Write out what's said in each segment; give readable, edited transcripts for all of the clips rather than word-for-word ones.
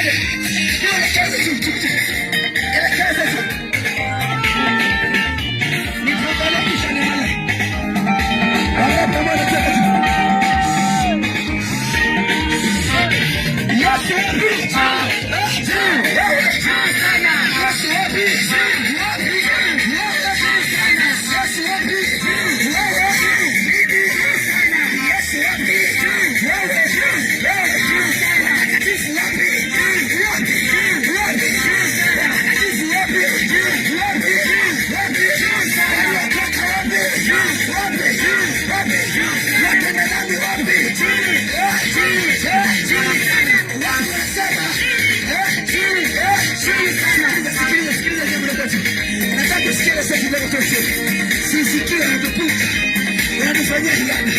Twende. Elekeza juu, juu, juu. Elekeza juu. Nikuangalia kisha nione. Wangapi ambao wanataka juu? Yesu wapi? Wewe. Yesu wapi? Wapi? Wewe. Yesu wapi? Wewe. Yesu wapi? Wewe. Wewe. Watakatifu wapi? Wapi? Wapi? Watakatifu wapi? Wapi? Wapi? Waliotoka wapi? Wapi? Wapi? Watenda dhambi wapi? Watu wanasema, sikiliza, sikiliza, sikiliza jambo la kwetu. Nataka kusikia sasa kidogo tu. Sisikie unatupuka. Unatufanyia hiana.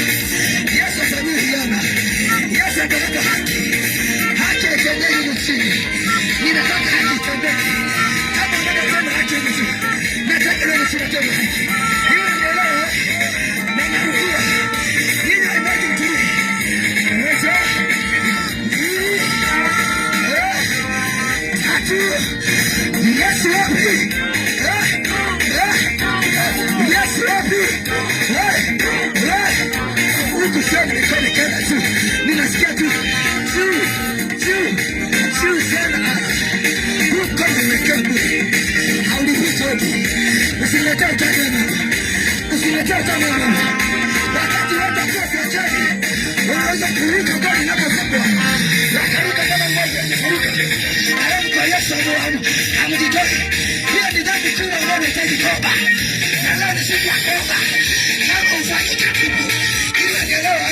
Yesu afanyie hiana. Yesu anataka haki. Haki itendeke huku chini. Ninataka haki itendeke. Kama unataka kutenda haki huku chini. Nataka leo tunatenda haki. Hiyo nielewe. Na narudia. Ninyi waimbaji mtulie. Moja, mbili, tatu. Yesu wapi? Yesu wapi? Huku sasa mikono ikaenda juu. Ninasikia tu juu, juu, juu sana. Huko nimekaa bure. Haulipi kodi. Usiniletee utani mama. Usiniletee utani mama. Wakati watu wakiwa kiwanjani wanaweza kuruka goli linapofungwa, wakaruka kama ng'ombe kuruka, alafu kwa Yesu hamjitoi. Hiyo ni dhambi kubwa ambayo inahitaji toba, na leo ni siku ya toba. Kama ufanyika kitu ili unielewe.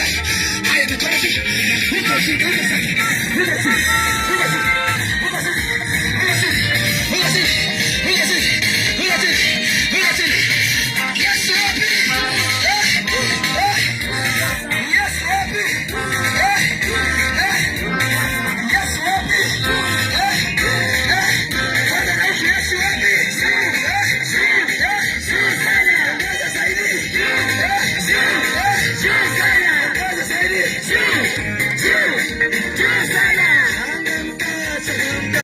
Haya, mikono juu, huko chini, huko sasa, huko chini.